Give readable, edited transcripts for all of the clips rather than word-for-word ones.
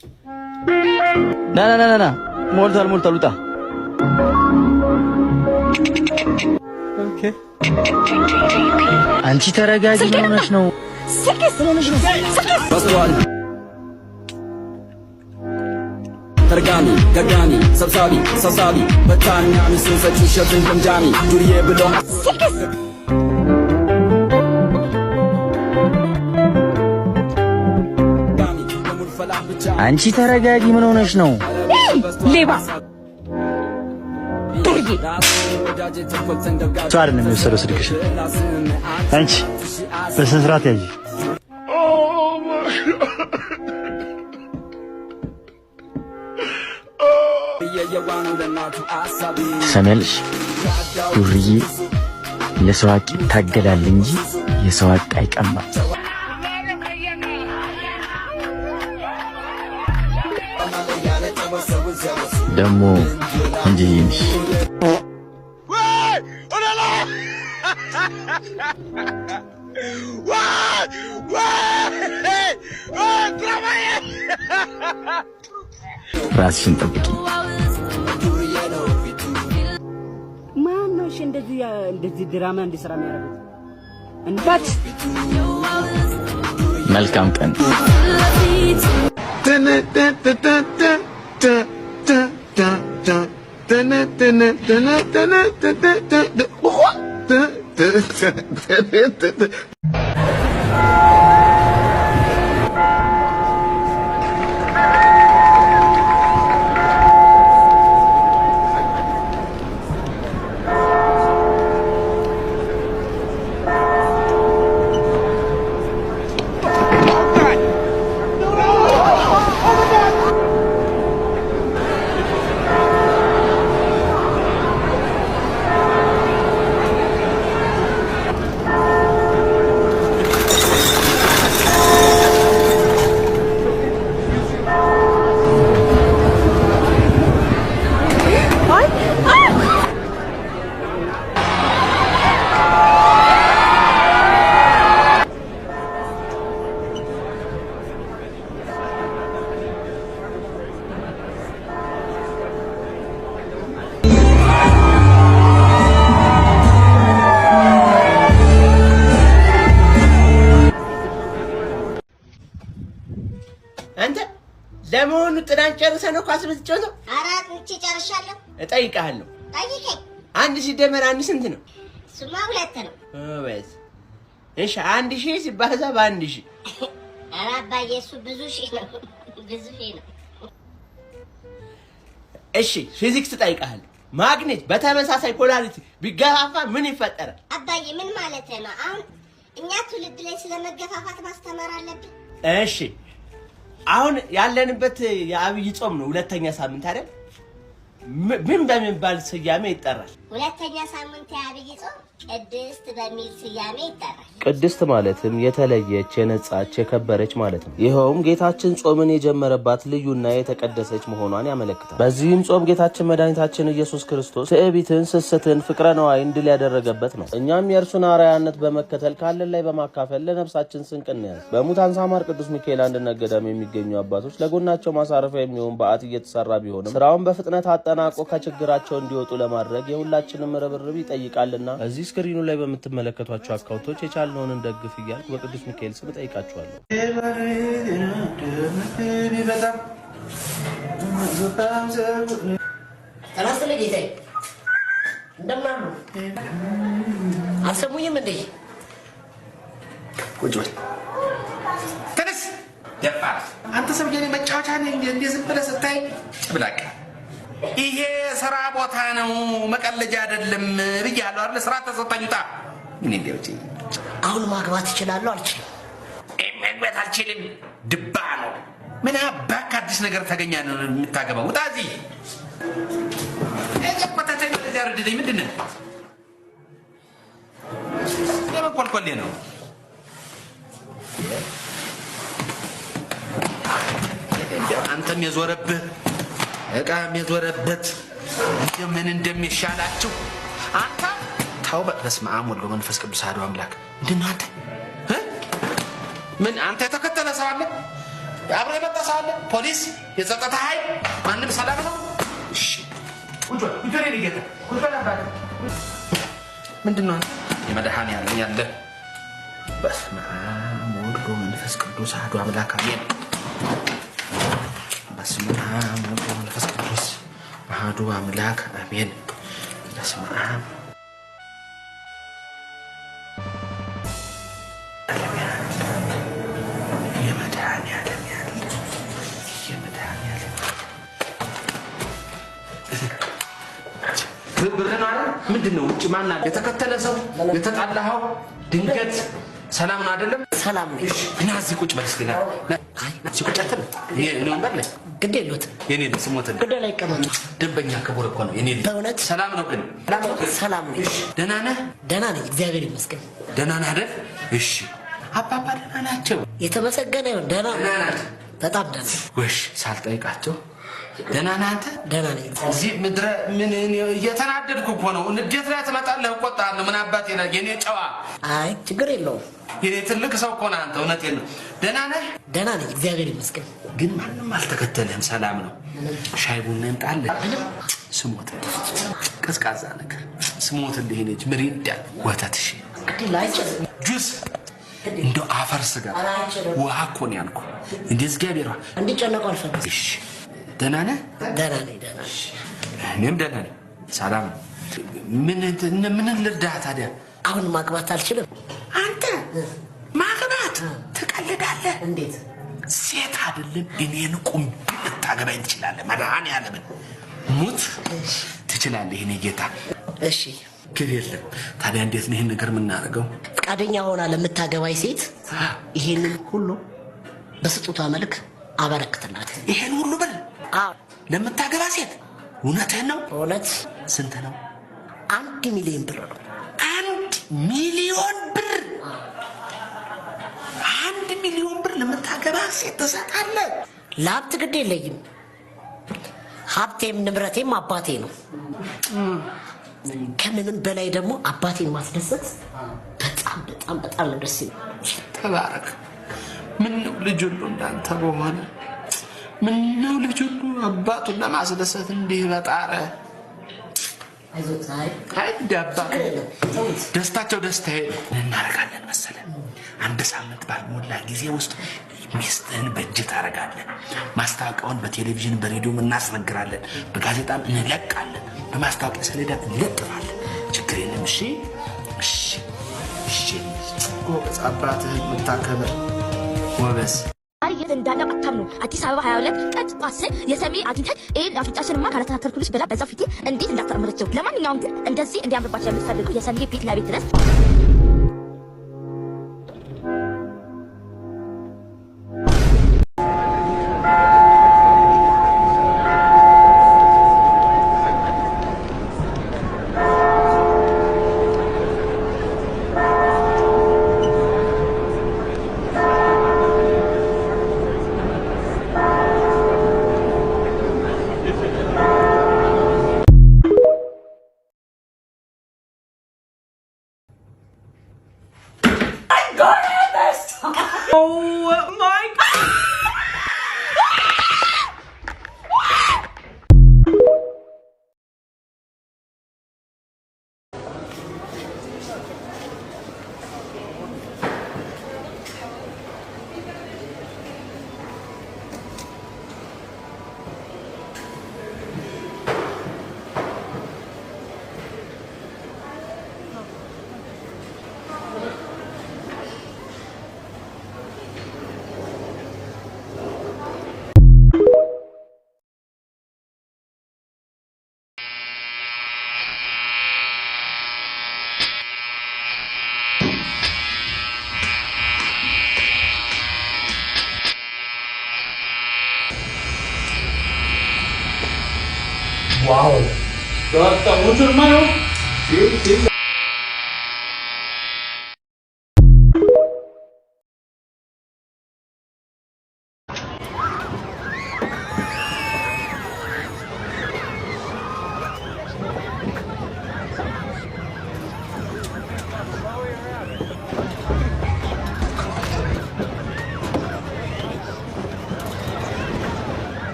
ና ና ና ና፣ ሞልቷል ሞልቷል፣ ውጣ። Okay፣ አንቺ ተረጋጊ። ምን ሆነሽ ነው? በስቷል ተርጋሚ ገጋሚ ሰብሳቢ ሰብሳቢ በታኛ ሚስቱን ሰጪ ሸፍን ደምዳሚ ዱርዬ ብሎ አንቺ ተረጋጊ። ምን ሆነሽ ነው? ሌባ ዱርዬ። እሱ አይደለም የሚወሰደው ስልክሽን። አንቺ በስነ ስርዓት ያዢ። ትሰሚያለሽ? ዱርዬ ለሰው ሀቅ ይታገላል እንጂ የሰው ሀቅ አይቀማም። ደግሞ ቆንጅዬ ነሽ። ራስሽን ጠብቂ። ማን ነው እሺ እንደዚህ እንደዚህ ድራማ እንዲሰራ የሚያደርጉት? እንባት መልካም ቀን። አንተ ለመሆኑ ጥናት ጨርሰህ ነው ኳስ የምትጫወተው? ኧረ አጥንቼ ጨርሻለሁ። እጠይቅሃለሁ። ጠይቀኝ። አንድ ሲደመር አንድ ስንት ነው? እሱማ 2 ነው። ጎበዝ። እሺ 1000 ሲባዛ በ1000? ኧረ አባዬ እሱ ብዙ ሺህ ነው፣ ብዙ ሺህ ነው። እሺ ፊዚክስ እጠይቅሃለሁ። ማግኔት በተመሳሳይ polarity ቢገፋፋ ምን ይፈጠራል? አባዬ ምን ማለት ነው? አሁን እኛ ትውልድ ላይ ስለመገፋፋት ማስተማር አለብን። እሺ አሁን ያለንበት የአብይ ጾም ነው፣ ሁለተኛ ሳምንት አይደል? ምን በሚባል ስያሜ ይጠራል? ሁለተኛ ሳምንት የአብይ ጾም ቅድስት በሚል ስያሜ ይጠራል። ቅድስት ማለትም የተለየች፣ የነጻች፣ የከበረች ማለት ነው። ይኸውም ጌታችን ጾምን የጀመረባት ልዩና የተቀደሰች መሆኗን ያመለክታል። በዚህም ጾም ጌታችን መድኃኒታችን ኢየሱስ ክርስቶስ ትዕቢትን፣ ስስትን፣ ፍቅረ ነዋይን ድል ያደረገበት ነው። እኛም የእርሱን አርአያነት በመከተል ካለን ላይ በማካፈል ለነፍሳችን ስንቅ እንያዝ። በሙታን ሳማር ቅዱስ ሚካኤል አንድነት ገዳም የሚገኙ አባቶች ለጎናቸው ማሳረፊያ የሚሆን በዓት እየተሰራ ቢሆንም ስራውን በፍጥነት አጠናቆ ከችግራቸው እንዲወጡ ለማድረግ የሁላችንም ርብርብ ይጠይቃልና እዚህ ስክሪኑ ላይ በምትመለከቷቸው አካውንቶች የቻልነውን እንደግፍ እያልኩ በቅዱስ ሚካኤል ስም እጠይቃችኋለሁ። ተናስተለ ጌታዬ፣ እንደምን አሉ? አልሰሙኝም እንዴ? ቁጭ በል። ተነስ። ደፋር አንተ ሰውዬ፣ እኔ መጫወቻ ነኝ እንዴ? እንዴ ዝም ብለህ ስታይ ጭብላቅ። ይሄ ስራ ቦታ ነው፣ መቀለጃ አይደለም ብያለሁ አይደል? ስራ ተሰጣኝ፣ ውጣ። ምን እንዴ ውጪ። አሁን ማግባት እችላለሁ አልችልም? ማግባት አልችልም። ድባ ነው። ምን አባክ አዲስ ነገር ተገኛ ነው የምታገባው? ውጣ እዚህ። እዚህ ቆታተኝ ወደዚህ አርድልኝ። ምንድን ነው? የመቆልቆሌ ነው። እንደው አንተም የዞረብህ እቃም የዞረበት እንደው ምን እንደሚሻላችሁ አንተ ተው። በስመ አብ ወወልድ ወመንፈስ ቅዱስ አሐዱ አምላክ። ምንድን ነው አንተ? እ? ምን አንተ የተከተለ ሰው አለ? አብሮ የመጣ ሰው አለ? ፖሊስ፣ የጸጥታ ኃይል፣ ማንም ሰላም ነው? እሺ ቁጭ በል፣ ቁጭ በል የኔ ጌታ፣ ቁጭ በል አባቴ። ምንድን ነው አንተ? የመድኃኒዓለም ያለ በስመ አብ ወወልድ ወመንፈስ ቅዱስ አሐዱ አምላክ አሜን። በስመ አብ ወወልድ ወመንፈስ ቅዱስ አሐዱ አምላክ አሜን። በስመ አብ የመድኃኒዓለም ያለ የመድኃኒዓለም ብር ነው አይደል? ምንድን ነው ውጭ ማን አለ? የተከተለ ሰው የተጣላኸው ድንገት ሰላም ነው አይደለም? ሰላም ነው። እሺ ና እዚህ ቁጭ በል እስኪ ና። ና እዚህ ቁጭ አትልም? የኔ ወንበር ላይ ግድ የለዎትም። የኔ ልጅ ስሞትልህ ግድ ላይ ይቀመጡ። ደንበኛ ክቡር እኮ ነው የኔ ልጅ። በእውነት ሰላም ነው ግን? ሰላም ነው። ደህና ነህ? ደህና ነኝ፣ እግዚአብሔር ይመስገን። ደህና ነህ አይደል? እሺ አባባ ደህና ናቸው? የተመሰገነ ይሁን። ደህና ደህና ናቸው። በጣም ደህና ወሽ ሳልጠይቃቸው ደህና ነህ አንተ? ደህና ነኝ። እዚህ ምድረ ምን እየተናደድኩ እኮ ነው። ንዴት ላይ ትመጣለህ፣ እቆጣለሁ። ምን አባቴ ነህ የኔ ጨዋ፣ አይ ችግር የለውም። የኔ ትልቅ ሰው እኮ ነህ አንተ። እውነቴን ነው። ደህና ነህ? ደህና ነኝ፣ እግዚአብሔር ይመስገን። ግን ማንም አልተከተልህም። ሰላም ነው። ሻይ ቡና ይምጣልህ። ስሞትልህ፣ ቀዝቃዛ ነገር ስሞትልህ። የኔ ልጅ ምሪንዳ፣ ወተት፣ እሺ፣ ግድ የለ አይችልም። ጁስ፣ እንደው አፈር ስጋ ውሃ እኮ ነው ያልኩህ። እንደ እግዚአብሔር ውሃ እንዲጨነቁ አልፈልግም። እሺ ደህና ነህ? ደህና ነኝ፣ ደህና ነኝ። እኔም ደህና ነኝ። ሰላም ነው። ምን ምን ልርዳህ ታዲያ? አሁን ማግባት አልችልም። አንተ ማግባት ትቀልዳለህ? እንዴት? ሴት አይደለም እኔን ቁም ልታገባኝ ትችላለህ። መድኃኒዓለምን ሙት ትችላለህ። የእኔ ጌታ እሺ ግር የለም። ታዲያ እንዴት ነው ይህን ነገር የምናደርገው? ፈቃደኛ ሆና ለምታገባኝ ሴት ይሄንን ሁሉ በስጦታ መልክ አበረክትላት። ይሄን ሁሉ ብር ለምታገባ ሴት? እውነትህን ነው? እውነት። ስንት ነው? 1 ሚሊዮን ብር ነው። 1 ሚሊዮን ብር? 1 ሚሊዮን ብር ለምታገባ ሴት ትሰጣለህ? ለሀብት ግድ የለኝም። ሀብቴም ንብረቴም አባቴ ነው። ከምንም በላይ ደግሞ አባቴን ማስደሰት በጣም በጣም በጣም ነው ደስ ይላል። ተባረክ። ምነው ልጅ ሁሉ እንዳንተ በሆነ። ምነው ልጅ ሁሉ አባቱን ለማስደሰት እንዲህ በጣረ። አይዞት። አይ አይ እንደ አባቱ ደስታቸው ደስታዬ ነው። ምን እናደርጋለን መሰለህ? አንድ ሳምንት ባልሞላ ጊዜ ውስጥ ሚስትህን በእጅ ታደርጋለህ። ማስታወቂያውን በቴሌቪዥን በሬዲዮም እናስነግራለን፣ በጋዜጣም እንለቃለን፣ በማስታወቂያ ሰሌዳ እንለጥፋለን። ችግር የለም። እሺ እሺ እሺ። ጎበዝ፣ አባትህን የምታከብር ጎበዝ። ዛሬ የት እንዳለው አታምኑ። አዲስ አበባ 22 ቀጥ 10 የሰሜ አግኝተን ይሄን አፍንጫሽንማ ካላስተካከልኩልሽ ብላ በዛው ፊቴ እንዴት እንዳታምረችው። ለማንኛውም ግን እንደዚህ እንዲያምርባቸው የምትፈልጉ የሰሜ ቤት ለቤት ድረስ Oh my God! Wow. Está mucho, hermano. Sí, sí.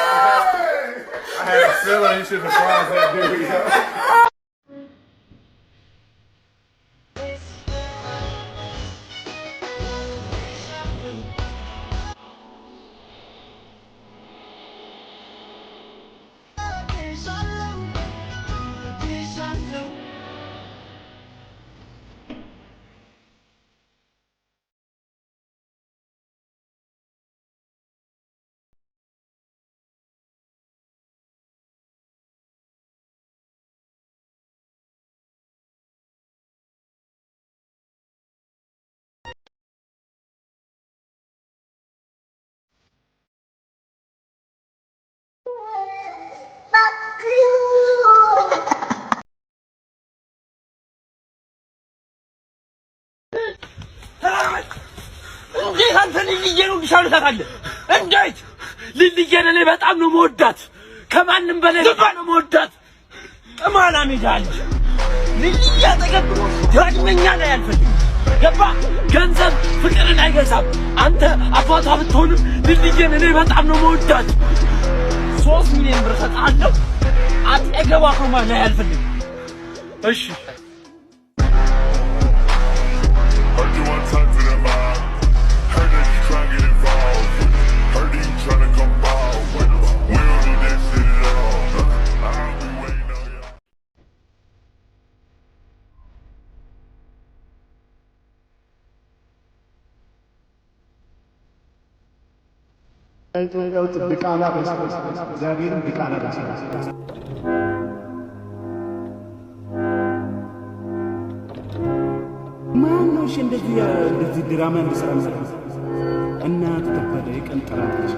I had a feeling you should surprise that dude. እንዴት አንተ ልልዬን እወድሻለሁ ታውቃለህ? እንዴት ልልዬን እኔ በጣም ነው የምወዳት፣ ከማንም በላይ በጣም ነው የምወዳት። ቅማላም ሄዳለች ልልዬ አጠገብ ዳግመኛ ላይ አልፈልግም። ገባ? ገንዘብ ፍቅርን አይገዛም። አንተ አባቷ ብትሆንም ልልዬን እኔ በጣም ነው የምወዳት። 3 ሚሊዮን ብር እሰጥሃለሁ። አጠገቧ ከማ ላይ አልፈልግም። እሺ። Heard you one time to the vibe. Heard that you tryna get involved with it. Heard that you tryna come ball with us. We don't do that shit at all. I'll be waiting on you. ድቃላ እግዚአብሔርን ድቃላ። ማን ነው እሺ እንደዚህ ድራማ እንዲሰራ የሚያደርጉት? እናቱ ከበደ የቀን ጠላት ነች።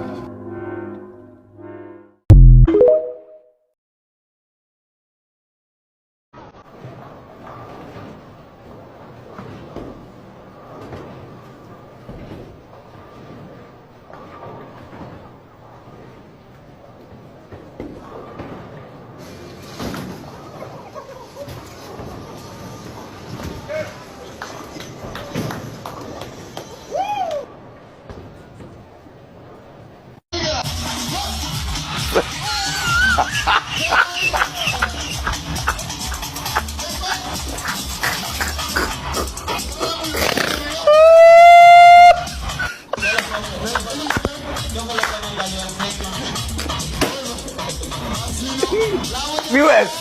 Viewers,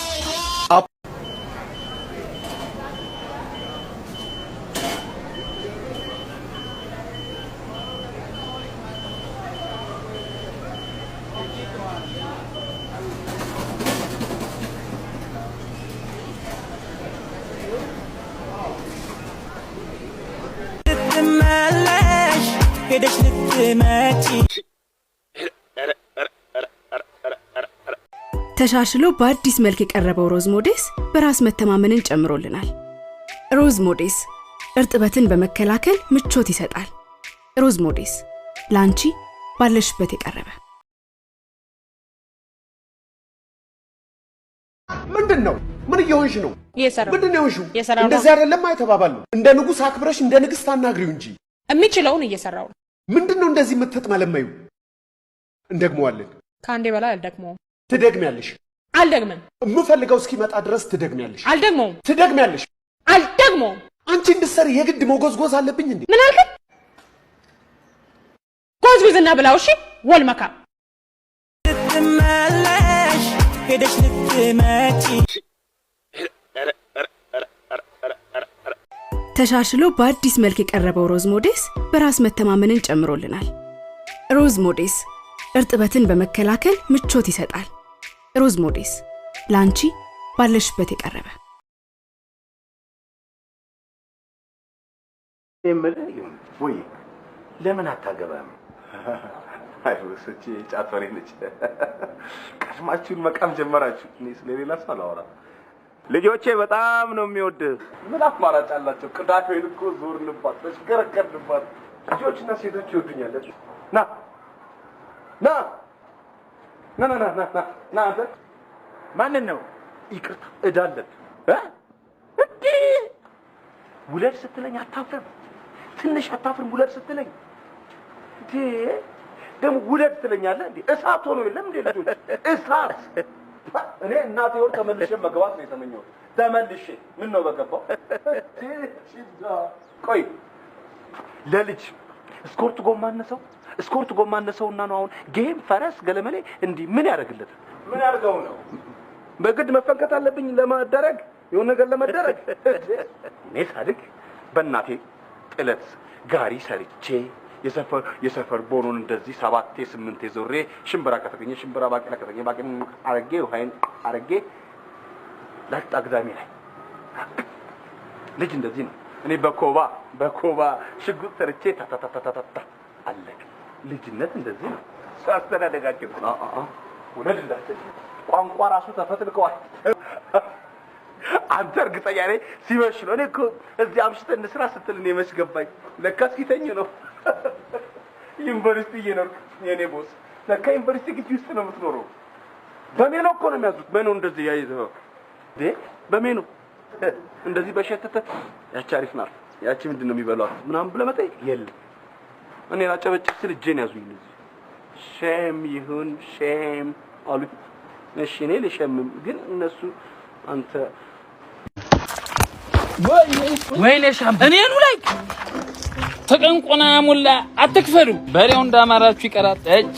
ልትመለሽ ሄደሽ ልትመጪ። ተሻሽሎ በአዲስ መልክ የቀረበው ሮዝ ሞዴስ በራስ መተማመንን ጨምሮልናል። ሮዝ ሞዴስ እርጥበትን በመከላከል ምቾት ይሰጣል። ሮዝ ሞዴስ ለአንቺ ባለሽበት የቀረበ። ምንድን ነው? ምን እየሆንሽ ነው? ምንድን ነው የሆንሽው? እየሰራሁ ነው። እንደዚህ አይደለም የተባባልነው። እንደ ንጉሥ አክብረሽ እንደ ንግሥት አናግሪው እንጂ። የሚችለውን እየሰራው ነው። ምንድን ነው እንደዚህ የምትጥመለመዩ? እንደግመዋለን። ከአንዴ በላይ አልደግመውም። ትደግሚያለሽ። አልደግምም። የምፈልገው እስኪመጣ ድረስ ትደግሚያለሽ። አልደግመውም። ትደግሚያለሽ። አልደግመውም። አንቺ እንድትሰሪ የግድ መጎዝጎዝ አለብኝ እንዴ? ምን አልከኝ? ጎዝጉዝና ብላው። እሺ ወልመካ። ልትመለሽ ሄደሽ ልትመጪ። ተሻሽሎ በአዲስ መልክ የቀረበው ሮዝ ሞዴስ በራስ መተማመንን ጨምሮልናል። ሮዝ ሞዴስ እርጥበትን በመከላከል ምቾት ይሰጣል። ሮዝ ሞዴስ ለአንቺ ባለሽበት የቀረበ። የምልህ ይሁን ወይ ለምን አታገባም? አይ ወሰቺ ጫት ወሬ ነች። ቀድማችሁን መቃም ጀመራችሁ። እኔ ስለሌላ ሰው አላወራም። ልጆቼ በጣም ነው የሚወድህ። ምን አማራጭ አላቸው? ቅዳሜን እኮ ዞርንባት፣ ተሽከረከርንባት። ልጆችና ሴቶች ይወዱኛል። ና ና ና ና ና ና ና አንተ ማንን ነው? ይቅርታ ዕዳ አለብህ እ እንዴ ውለድ ስትለኝ አታፍርም? ትንሽ አታፍርም? ውለድ ስትለኝ እንዴ ደግሞ ውለድ ትለኛለህ እንዴ? እሳት ሆኖ የለም እንዴ ልጆች እሳት። እኔ እናቴ ወር ተመልሼ መግባት ነው የተመኘሁት። ተመልሼ ምን ነው በገባው። ቆይ ለልጅ ስኮርት ጎማ አነሰው፣ ስኮርት ጎማ አነሰውና ነው አሁን game ፈረስ ገለመሌ እንዲህ ምን ያደርግለታል? ምን ያደርገው ነው? በግድ መፈንከት አለብኝ ለማደረግ የሆነ ነገር ለመደረግ። እኔ ሳድግ በእናቴ ጥለት ጋሪ ሰርቼ የሰፈር ቦኖን እንደዚህ 7 8 ዞሬ ሽምብራ ከተገኘ ሽምብራ፣ ባቄላ ከተገኘ ባቄላ አረጌ ውሃይን አረጌ ላጥ አግዳሚ ላይ ልጅ እንደዚህ ነው። እኔ በኮባ ሽጉጥ ሰርቼ ታታታታታታ አለቅ። ልጅነት እንደዚህ ነው። አስተዳደጋችን ውለድ እንዳትል ቋንቋ ራሱ ተፈትልከዋል። አንተ እርግጠኛ ነኝ ሲመሽ ነው። እኔ እኮ እዚህ አምሽተን እንስራ ስትል እኔ መች ገባኝ። ለካ እስኪተኝ ነው ዩኒቨርሲቲ እየኖርክ የኔ ቦስ። ለካ ዩኒቨርሲቲ ግቢ ውስጥ ነው የምትኖረው። በሜኖ እኮ ነው የሚያዙት። ሜኖ እንደዚህ ያይዘው እንዴ፣ በሜኖ እንደዚህ በሸተተ ያቺ አሪፍ ናት፣ ያቺ ምንድን ነው የሚበሏት ምናምን ብለህ መጠየቅ የለም። እኔ ላጨበጭብ ስል እጄን ያዙኝ። እዚህ shame ይሁን shame አሉኝ። እሺ እኔ ልሸምም፣ ግን እነሱ አንተ ወይኔ ሻም እኔኑ ላይ ተቀንቆና ሙላ አትክፈሉ። በሬው እንዳማራችሁ ይቀራል። እጭ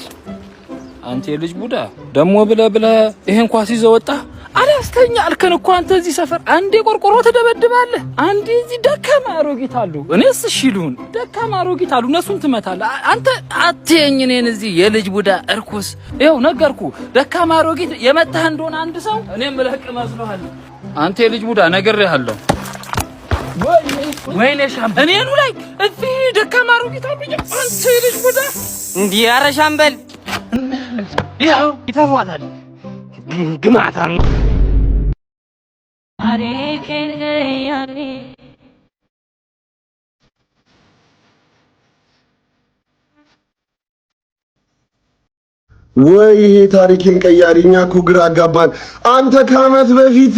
አንተ የልጅ ቡዳ ደሞ ብለህ ብለህ ይሄን ኳስ ይዘህ ወጣ አላስተኛ አልከን እኮ አንተ። እዚህ ሰፈር አንዴ ቆርቆሮ ትደበድባለህ፣ አንዴ እዚህ ደካማ አሮጊት አሉ። እኔስ እሺ ልሁን፣ ደካማ አሮጊት አሉ፣ እነሱን ትመታለህ። አንተ አትየኝ እኔን እዚህ የልጅ ቡዳ እርኩስ። ይኸው ነገርኩ፣ ደካማ አሮጊት የመታህ እንደሆነ አንድ ሰው እኔም እለቅ መስሎሃል። አንተ የልጅ ቡዳ ነግሬሃለሁ። ወይኔ ሻምበል እኔኑ ላይ እዚህ ደካማ አሮጊት አሉ። አንተ የልጅ ቡዳ እንዲህ ኧረ ሻምበል ይኸው ይተፏታል ግማታ ወይ ይሄ ታሪክን ቀያሪ! እኛ እኮ ግራ አጋባን። አንተ ከዓመት በፊት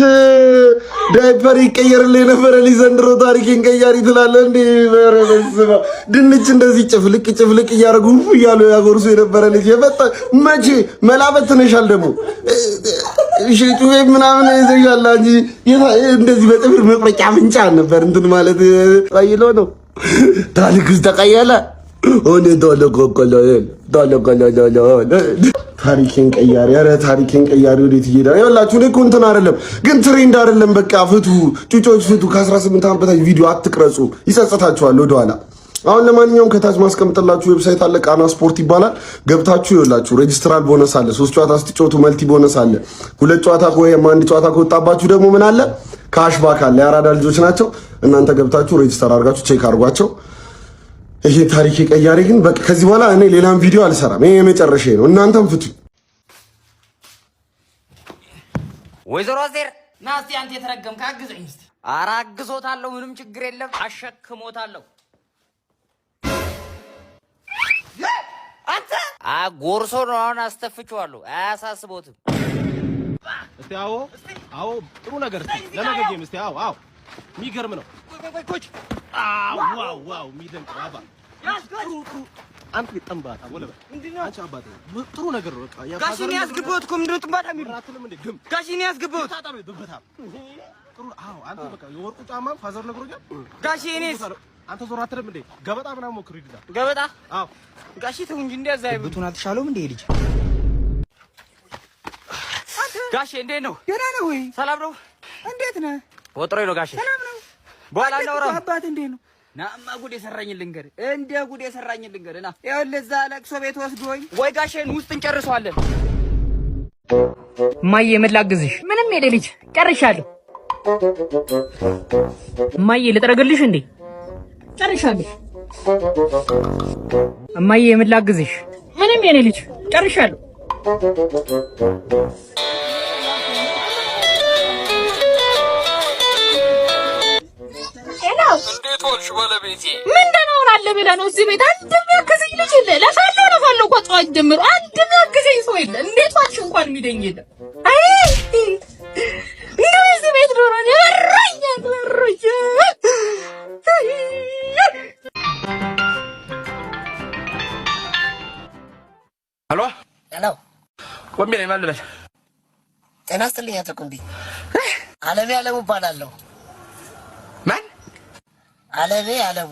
ዳይፐር ይቀየርልህ የነበረ ልጅ ዘንድሮ ታሪክን ቀያሪ ትላለህ እንዴ? ኧረ በስመ አብ! ድንች እንደዚህ ጭፍልቅ ጭፍልቅ እያደረጉ ውፍ እያሉ ያጎርሱ የነበረ ልጅ የመጣ መቼ መላበት ትነሻል ደግሞ ጩቤ ምናምን ይዘሻል እንጂ እንደዚህ በጥፍር መቁረጫ አፍንጫ ነበር እንትን ማለት ቀይሎ ነው። ታሪክ ተቀየለ። ታሪኬን ቀያሪ፣ ኧረ ታሪኬን ቀያሪ ወዴት እየሄደ ነው? ይኸውላችሁ እኔ እኮ እንትን አይደለም ግን trend አይደለም። በቃ ፍቱ፣ ጩጮች ፍቱ። ከ18 ዓመት በታች ቪዲዮ አትቅረጹ፣ ይጸጽታችኋል ወደኋላ። አሁን ለማንኛውም ከታች ማስቀምጥላችሁ website አለ፣ ቃና ስፖርት ይባላል። ገብታችሁ ይኸውላችሁ registral bonus አለ። 3 ጨዋታ ስትጫወቱ multi bonus አለ። 2 ጨዋታ ወይም 1 ጨዋታ ከወጣባችሁ ደግሞ ምን አለ? cashback አለ። የአራዳ ልጆች ናቸው። እናንተ ገብታችሁ register አድርጋችሁ check አድርጓቸው። ይሄ ታሪክ ቀያሪ ግን በቃ ከዚህ በኋላ እኔ ሌላም ቪዲዮ አልሰራም። ይሄ የመጨረሻ ነው። እናንተም ፍቱ። ወይዘሮ አስቴር ና እስቲ አንተ የተረገምክ አግዘኝ እስቲ። ኧረ አግዞታለሁ፣ ምንም ችግር የለም፣ አሸክሞታለሁ። አንተ ጎርሶ ነው አሁን አስተፍቼዋለሁ። አያሳስቦትም። እስቲ አዎ፣ አዎ፣ ጥሩ ነገር እስቲ ለመገጌም እስቲ አዎ፣ አዎ፣ የሚገርም ነው። Wow wow፣ የሚደንቅ አባ ጥሩ ጥሩ። አንተ ጥንባታ ወለበ አንቺ አባቴ ጥሩ ነገር ነው። በቃ ጋሽ እኔ ያስገባሁት እኮ ምንድን ነው ጥንባታ የሚሉት? ጋሽ እኔ ያስገባሁት ጥሩ። አዎ አንተ በቃ የወርቁ ጫማ father ነግሮኛል። ጋሽ እኔስ አንተ ዞር አትልም እንዴ? ገበጣ ምናምን ሞክር ይላል። ገበጣ? አዎ ጋሽ ተው እንጂ እንደዛ አይበል። ብቱን አልተሻለውም እንዴ ልጅ? ጋሼ እንዴት ነው? ደህና ነው ወይ? ሰላም ነው? እንዴት ነህ? ወጥሮኝ ነው ጋሼ። ሰላም ነው? በኋላ እናውራ። አባት እንዴት ነው? ናማ ጉድ የሰራኝ ልንገርህ፣ እንደ ጉድ የሰራኝ ልንገርህ። ና ይኸውልህ እዛ ለቅሶ ቤት ወስዶኝ ወይ ጋሼን ውስጥ እንጨርሰዋለን። እማዬ ምን ላግዝሽ? ምንም የኔ ልጅ ጨርሻለሁ። እማዬ ልጥረግልሽ እንዴ? ጨርሻለሁ። እማዬ ምን ላግዝሽ? ምንም የኔ ልጅ ጨርሻለሁ። Hello፣ እንዴት ዋልሽ ባለቤቴ? ምን ደህና እሆናለሁ ብለህ ነው? እዚህ ቤት አንድ የሚያግዘኝ ልጅ የለ። ለፋለሁ ለፋለሁ እኮ ጠዋት ጀምሮ አንድ የሚያግዘኝ ሰው የለ። እንዴት ዋልሽ እንኳን የሚለኝ የለም። አይ እንደው እዚህ ቤት ኖሮ እኔ መሮኛል፣ መሮኛል። ሄሎ ሄሎ፣ ቁምቢ ነኝ። ማን ልበል? ጤና ይስጥልኝ አቶ ቁምቢ። አለሜ አለሙ እባላለሁ። ማን? አለሜ አለሙ።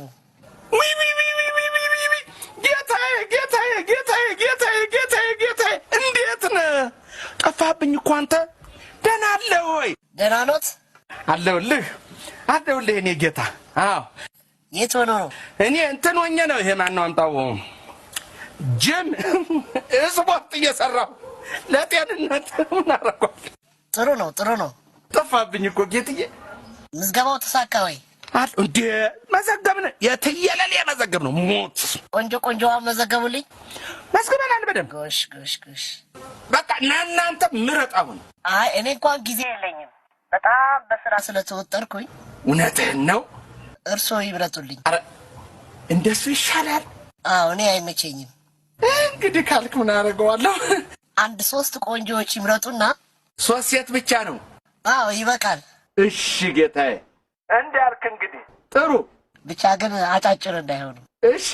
ውይ ውይ ውይ ውይ ውይ ውይ ውይ ውይ! ጌታዬ ጌታዬ ጌታዬ ጌታዬ ጌታዬ ጌታዬ፣ እንዴት ነህ? ጠፋህብኝ እኮ አንተ። ደህና አለህ ወይ? ደህና ኖት? አለሁልህ አለሁልህ የእኔ ጌታ። አዎ። የት ሆኖ ነው? እኔ እንትን ሆኜ ነው። ይሄ ማነው አምጣው ጅም ስፖርት እየሰራሁ ለጤንነት ምን አደረኳል? ጥሩ ነው ጥሩ ነው። ጠፋብኝ እኮ ጌትዬ። ምዝገባው ተሳካ ወይ? እንዴ መዘገብን፣ የትየለሌ መዘገብ ነው። ሞት ቆንጆ ቆንጆዋ መዘገቡልኝ። መዝግበናል በደንብ። ጎሽ ጎሽ ጎሽ። በቃ ና እናንተ ምረጥ አሁን። አይ እኔ እንኳን ጊዜ የለኝም፣ በጣም በስራ ስለተወጠርኩኝ። እውነትህን ነው። እርስዎ ይምረጡልኝ። ኧረ እንደሱ ይሻላል። አዎ እኔ አይመቸኝም። እንግዲህ ካልክ ምን አደርገዋለሁ? አንድ ሶስት ቆንጆዎች ይምረጡና። ሶስት ሴት ብቻ ነው? አዎ ይበቃል። እሺ ጌታዬ፣ እንዳልክ እንግዲህ ጥሩ። ብቻ ግን አጫጭር እንዳይሆኑ። እሺ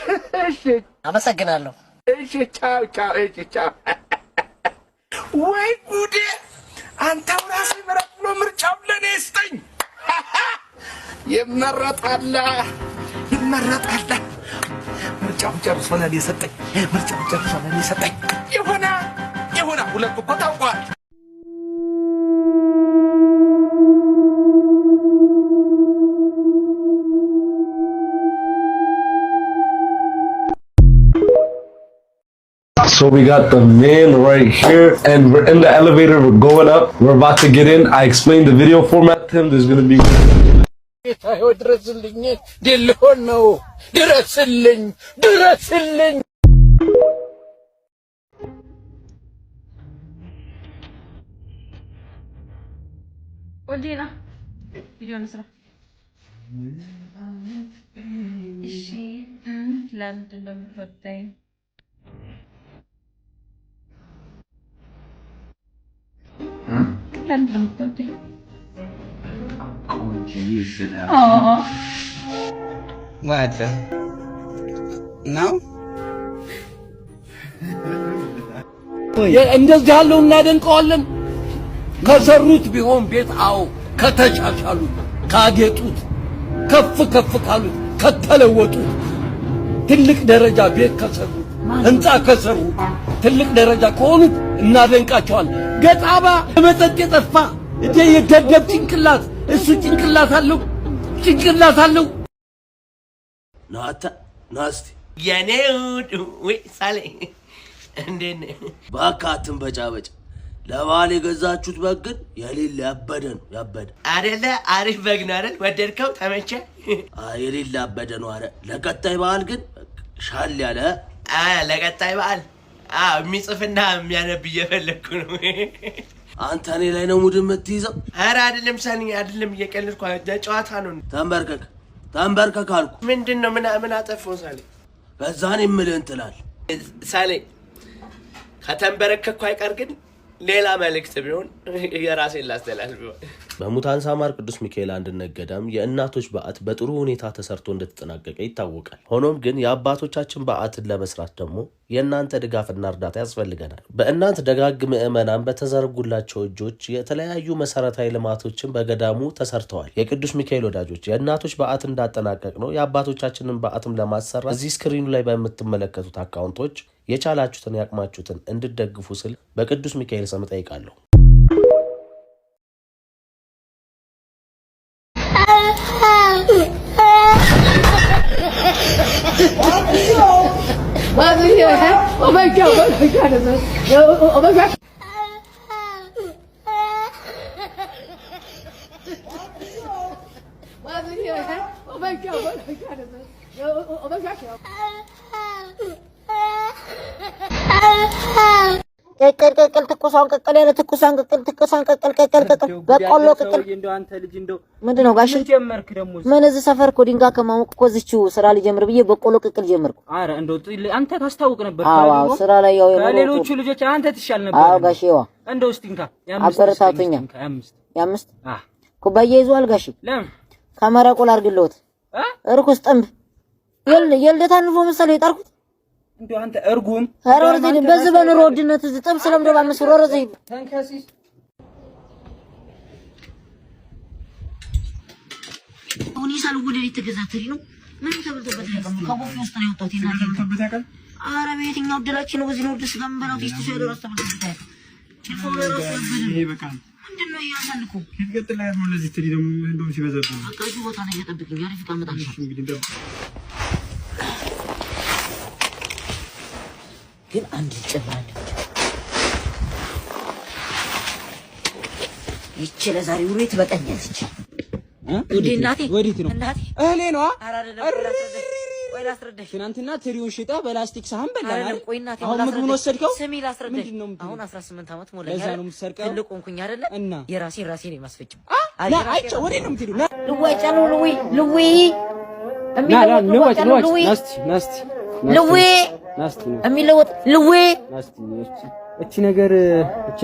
እሺ። አመሰግናለሁ። እሺ ቻው ቻው። እሺ ቻው። ወይ ጉዴ! አንተው ራስህ ምረጥ ብሎ ምርጫው ለእኔ ይስጠኝ። ይመረጣል ይመረጣል። ምርጫውን ጨርሶ ለእኔ ሰጠኝ። ምርጫውን ጨርሶ ለእኔ ሰጠኝ። ይሁና ይሁና፣ ሁለቱ እኮ ታውቀዋል። So we got the man right here, and we're in the elevator. We're going up. We're about to get in. I explained the video format to him. There's gonna be ጌታ ሆይ ድረስልኝ። ድል ልሆን ነው። ድረስልኝ፣ ድረስልኝ። ወልዴና ቪዲዮ እንስራ። እሺ ለምንድን ነው የምትወደኝ? ለምንድን ነው የምትወደኝ? What? ነው እንደዚህ ያለው እናደንቀዋለን። ከሰሩት ቢሆን ቤት አዎ፣ ከተሻሻሉት፣ ካጌጡት፣ ከፍ ከፍ ካሉት፣ ከተለወጡት፣ ትልቅ ደረጃ ቤት ከሰሩት፣ ህንፃ ከሰሩት፣ ትልቅ ደረጃ ከሆኑት እናደንቃቸዋለን። ገጣባ መጠጥ የጠፋ እንደ የደደብ ጭንቅላት እሱ ጭንቅላት አለው ጭንቅላት አለው። ናተ ናስቲ የኔ ውድ ውይ ሳሌ እንዴት ነህ? እባክህ አትንበጫበጭ። ለበዓል የገዛችሁት በግ ግን የሌለ ያበደ ነው ያበደ አደለ? አሪፍ በግ ነው አይደል? ወደድከው? ተመቸ? አይ የሌለ ያበደ ነው። አረ ለቀጣይ በዓል ግን ሻል ያለ ለቀጣይ በዓል የሚጽፍና የሚያነብ እየፈለግኩ ነው። አንተ እኔ ላይ ነው mood የምትይዘው? ኧረ አይደለም ሳኒ፣ አይደለም እየቀለድኩ ጨዋታ ነው። ተንበርከክ ተንበርከክ አልኩ። ምንድን ነው? ምን አጠፋሁ ሳሌ? ከዛ እኔ የምልህን ትላለህ። ሳሌ ከተንበረከኩ አይቀር ግን ሌላ መልእክት ቢሆን የራሴን ላስተላልፍ። በሙታን ሳማር ቅዱስ ሚካኤል አንድነት ገዳም የእናቶች በዓት በጥሩ ሁኔታ ተሰርቶ እንደተጠናቀቀ ይታወቃል። ሆኖም ግን የአባቶቻችን በዓትን ለመስራት ደግሞ የእናንተ ድጋፍና እርዳታ ያስፈልገናል። በእናንት ደጋግ ምዕመናን በተዘረጉላቸው እጆች የተለያዩ መሰረታዊ ልማቶችን በገዳሙ ተሰርተዋል። የቅዱስ ሚካኤል ወዳጆች የእናቶች በዓት እንዳጠናቀቅ ነው የአባቶቻችንን በዓትም ለማሰራት እዚህ screen ኡ ላይ በምትመለከቱት አካውንቶች የቻላችሁትን ያቅማችሁትን እንድትደግፉ ስል በቅዱስ ሚካኤል ስም እጠይቃለሁ። ቅቅል ቅቅል ትኩሷን ቅቅል ያለ ትኩሷን ቅቅል ትኩሷን ቅቅል ቅቅል ቅቅል በቆሎ ቅቅል። ምንድን ነው ጋሽ? ምን እዚህ ሰፈር እኮ ድንጋይ ከማሞቅ እኮ እዚችው ስራ ልጀምር ብዬ በቆሎ ቅቅል ጀመርኩ። ኧረ እንደው አንተ ታስታውቅ ነበር። አዎ ስራ ላይ ያው ከሌሎቹ ልጆች አንተ ትሻል ነበር። አዎ ጋሼ ዋ እንደው እስቲ እንካ አበረታቱኛ። የአምስት ኩባያ ይዟል ጋሼ። ለምን ከመረቁ ላድርግልዎት? እርኩስ ጥንብ የልደታ ንፎ መሰለኝ የጣርኩት። እንደው አንተ እርጉም። ኧረ ወደዚህ በዚህ በኑሮ ውድነት እዚህ ጥብስ ለምዶ በ5 ብር ወደዚህ ተንከሲስ። አሁን ሳልወለድ የተገዛ ትሪ ነው። ምንም ተበልቶበት አያውቅም። ከቦፌ ውስጥ ነው የወጣሁት። የእናቴ ኧረ በየትኛው እድላችን ነው በዚህ ነው ውድ ስጋ የምንበላው? ቴስት ሰው ራሱ ተበልቶበት አያውቅም። ጭልፋው ለራሱ ያበደ ነው። ምንድን ነው እያሳልኩ በቃ እዚሁ ቦታ ላይ እየጠብቅኝ አሪፍ ዕቃ አመጣልሻለሁ። ግን አንድ ልጨምር፣ አንድ ብቻ። ይቺ ለዛሬ ውሎዬ ትበቃኛለች። ውዴ እናቴ ወዴት ነው? እናቴ እህሌ ነዋ። ኧረ አይደለም፣ ቆይ ላስረዳሽ፣ ቆይ ላስረዳሽ። ትናንትና ትሪውን ሽጣ በላስቲክ ሳህን በላን አይደለም፣ አይደል? ቆይ እናቴ አሁን ምግቡን ወሰድከው? ስሚ ላስረዳሽ። ምንድን ነው የምትለው? አሁን 18 ዓመት ሞላኝ ለዛ አይደል? ነው የምትሰርቀው? ትልቅ ሆንኩኝ አይደለ? እና የራሴን ራሴ ነው የማስፈጭው። ና አይቼ ወዴት ነው የምትሄደው? ና ልዋጫ ነው ልዊ ልዊ ና ና የሚለወጥ ንዋጭ ልዋጫ ነው ንዋጭ ልዊ ናስቲ ናስቲ ልዊ ናስቲ የሚለወጥ ልዊ ናስቲ እቺ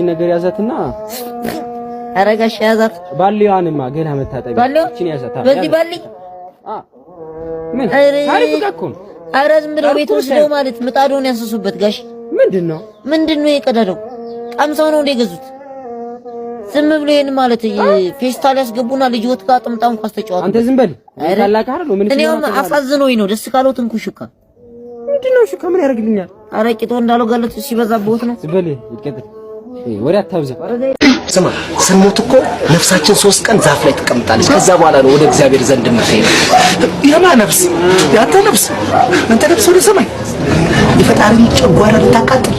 ነገር ያዛትና ኧረ ጋሼ ያዛት። ባሊዋንማ ገላ መታጠቢያ ባሊዋ? እቺን ያዛት። አዎ፣ በዚህ ያዛት። ባሊ ምን ኧረ አሪፍ ዕቃ እኮ ነው። ኧረ ዝም ብለው ቤት ወስደው ማለት ምጣዱን ያንስሱበት ጋሽ። ምንድን ነው ምንድን ነው የቀዳደው? ቀምሰው ነው እንደ የገዙት? ዝም ብሎ ይሄን ማለት ፌስታል ያስገቡና ልጅ ወት ጋር ጥምጣም ኳስ ተጫወቱ። አንተ ዝም በል። ታላቅ አይደል? ምን እኔ አሁን አሳዝኖኝ ነው። ደስ ካለው ትንኩ ሹካ ምንድን ነው ሹካ? ምን ያደርግልኛል? ኧረ ቂጦ እንዳለው ጋለት ሲበዛብዎት ነው። ዝም በል ይቀጥል። ወሬ አታብዛ። ስማ፣ ስንሞት እኮ ነፍሳችን 3 ቀን ዛፍ ላይ ትቀምጣለች። ከዛ በኋላ ነው ወደ እግዚአብሔር ዘንድ የምትሄደው። የማ ነፍስ? ያንተ ነፍስ? አንተ ነፍስ ወደ ሰማይ የፈጣሪን ጨጓራ ልታቃጥል።